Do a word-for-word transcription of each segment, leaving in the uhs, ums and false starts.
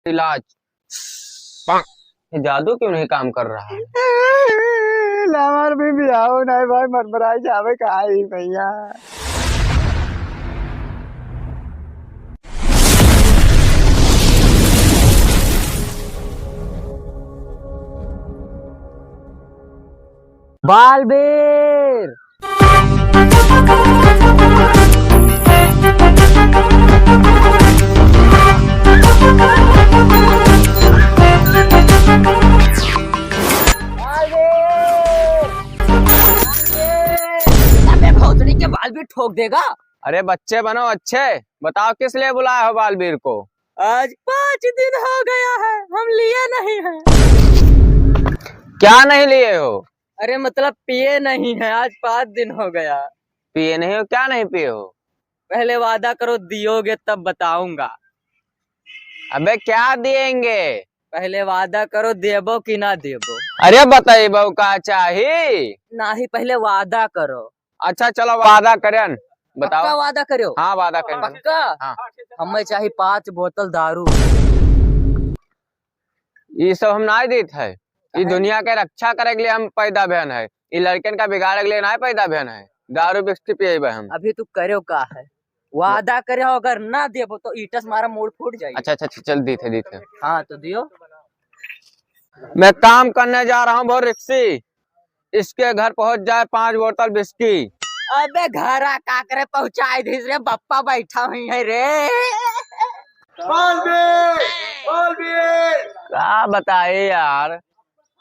इलाज। ये जादू क्यों नहीं काम कर रहा है? हमार भी बियाह नहीं भाई, मरमराई जावे का आई भैया। बालबीर। अबे भोसड़ी के बालबीर ठोक देगा। अरे बच्चे बनो अच्छे, बताओ किस लिए बुलाए हो बालबीर को? आज पाँच दिन हो गया है, हम लिए नहीं हैं। क्या नहीं लिए हो? अरे मतलब पिए नहीं है, आज पाँच दिन हो गया। पिए नहीं हो, क्या नहीं पिए हो? पहले वादा करो, दियोगे तब बताऊंगा। अबे क्या दिएंगे? पहले वादा करो, देबो कि ना देबो। अरे बताइबो का चाही? नाही, पहले वादा करो। अच्छा चलो वादा करें, बताओ। पक्का वादा करो? हाँ वादा करें। पक्का? हाँ। हमें चाही पाँच बोतल दारू। ये सब हम ना देत है, ई काहे? दुनिया के रक्षा करे के लिए हम पैदा भेन है, ई लड़कन का बिगाड़े के लिए ना पैदा भेन है। दारू बिस्की पिएबे हम। अभी तू करो का है? वादा करे हो, अगर ना देबो तो ईंट से मारा मूड़ फूट जाई। अच्छा अच्छा अच्छा, चल देते देते। हाँ तो दियो। मैं काम करने जा रहा हूँ बहुत रिक्सी, इसके घर पहुंच जाए पाँच बोतल बिस्की। अबे घरा का करे पहुंचाई दीस रे, बप्पा बैठा हुई है रे। बालबीर, बालबीर। का बताए यार,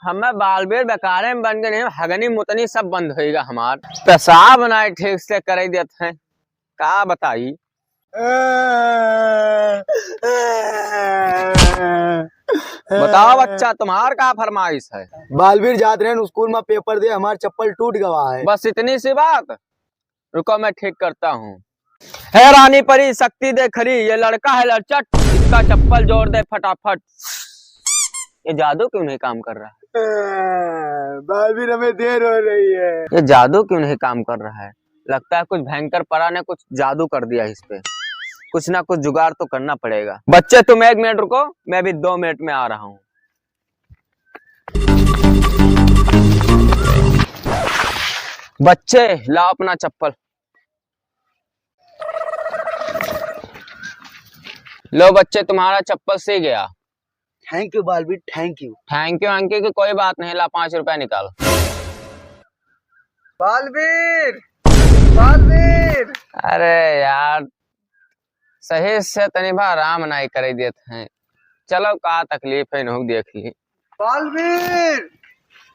हमें बालबीर बेकारे में बन गए, हगनी मुतनी सब बंद होइगा हमार, पेशाब नाई ठीक से करे देत हैं, का बताई। बताओ बच्चा, तुम्हार का फरमाइश है? बालबीर जात रहन स्कूल में पेपर दे, हमार चप्पल टूट गवा है। बस इतनी सी बात? रुको मैं ठीक करता हूँ। हे रानी परी शक्ति दे खरी, ये लड़का है लड़चट, इसका चप्पल जोड़ दे फटाफट। ये जादू क्यों नहीं काम कर रहा है? बालबीर हमें देर हो रही है। ये जादू क्यों नहीं काम कर रहा है? लगता है कुछ भयंकर परा ने कुछ जादू कर दिया इस पे। कुछ ना कुछ जुगाड़ तो करना पड़ेगा। बच्चे तुम एक मिनट रुको, मैं अभी दो मिनट में आ रहा हूँ। बच्चे लाओ अपना चप्पल। लो बच्चे, तुम्हारा चप्पल सी गया। Thank you बालबीर, thank you। Thank you अंकी की कोई बात नहीं, ला पाँच रुपया निकाल। बालबीर, बालबीर। अरे यार, सही से तनी भा आराम नाई करे देत हैं। चलो का तकलीफ है, इन्हों देख ली। बालबीर,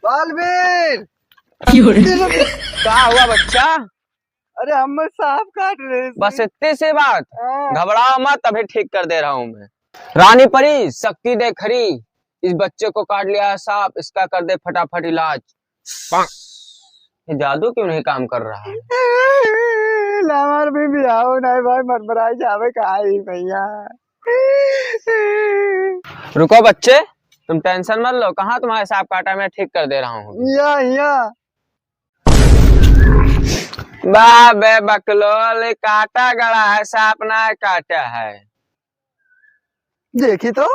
बालबीर। का हुआ बच्चा? अरे हमें सांप काट रहे हैं। बस इतनी सी बात, हाँ। घबराओ मत, अभी ठीक कर दे रहा हूँ मैं। रानी परी शक्ति दे खरी, इस बच्चे को काट लिया है सांप, इसका कर दे फटाफट इलाज। ये जादू क्यों नहीं काम कर रहा है? हमार भी बियाह नहीं भाई, मरमराई जावे का आई भैया। रुको बच्चे, तुम tension मत लो, कहाँ तुम्हारे सांप काटा, मैं ठीक कर दे रहा हूँ। या, या। बा बे बकलोल, काटा गड़ा है, सांप ना काटा है। देखी तो।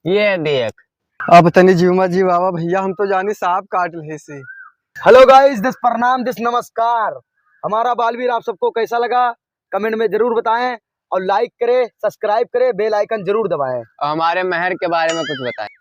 ये देख। अब तनी जीव मा जीव आवा भैया, हम तो जानी सांप काट लेसी। Hello guys, दिस प्रणाम, दिस नमस्कार। हमारा बालबीर आप सबको कैसा लगा, comment में जरूर बताएं और like करें, subscribe करें, bell icon जरूर दबाएं। और हमारे महर के बारे में कुछ बताएं।